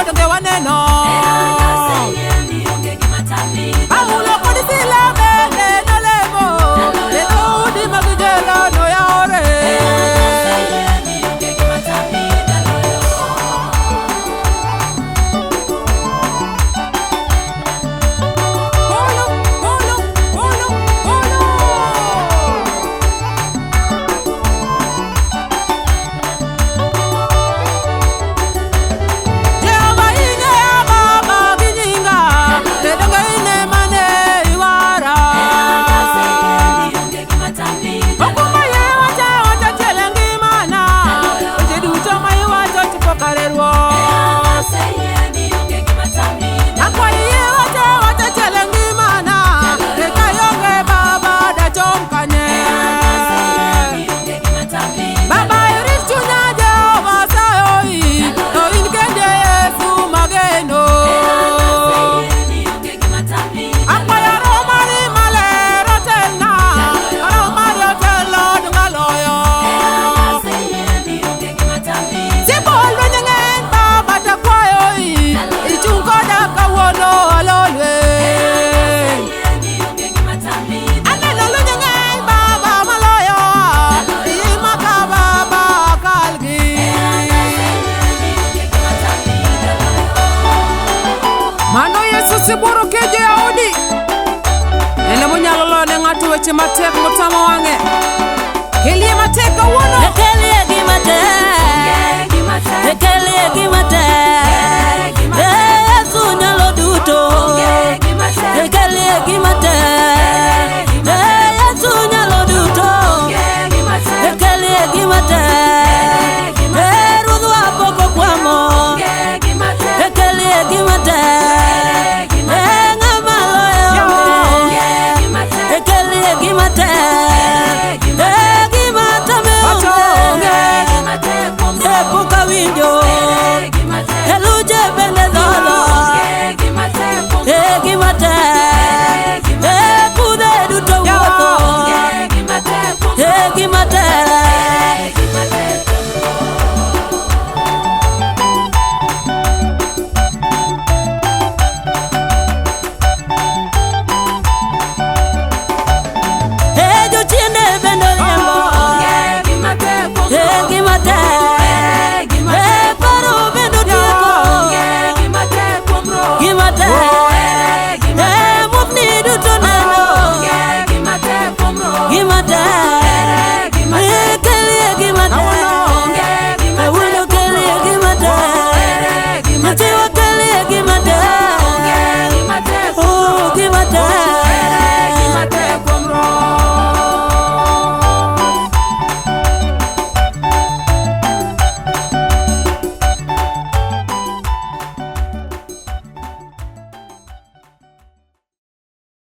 donge waneno. Paulo kod Sila bende nolemo e dhoudi mag jela noyawore. Polo, polo, polo, polo. Jehova ing'eya Baba gi nyinga, to donge ine mane iwara. Okumba yie wacha wacha tiel e ngimana, weche duto ma iwacho chopo kare Ruoth. Akwayi yie wacha wacha tiel e ngimana, eka ionge Baba dachom kanye. Baba irit chunya Jehova sayoi, to in kende Yesu mageno. Akwayo roho mari maler otelna, roho mari otelo dongaloyo. Sibuor lweny ng'eny Baba takwayoi, ichung' koda kawuono alo lweny. Aneno lweny ng'eny Baba maloyo, imaka Baba kalgi. Mano Yesu sibuor okejo Yahudi. En emonyalo loyo ne ng'ato weche matek motamo wang'e. Kelie matek kawuono. Ekelie gima tek, ekelie gima tek, Yesu nyalo duto. Ekelie gima tek, Yesu nyalo duto. Ekelie gima tek, Ruodhwa pok okwamo. Ekelie gima tek.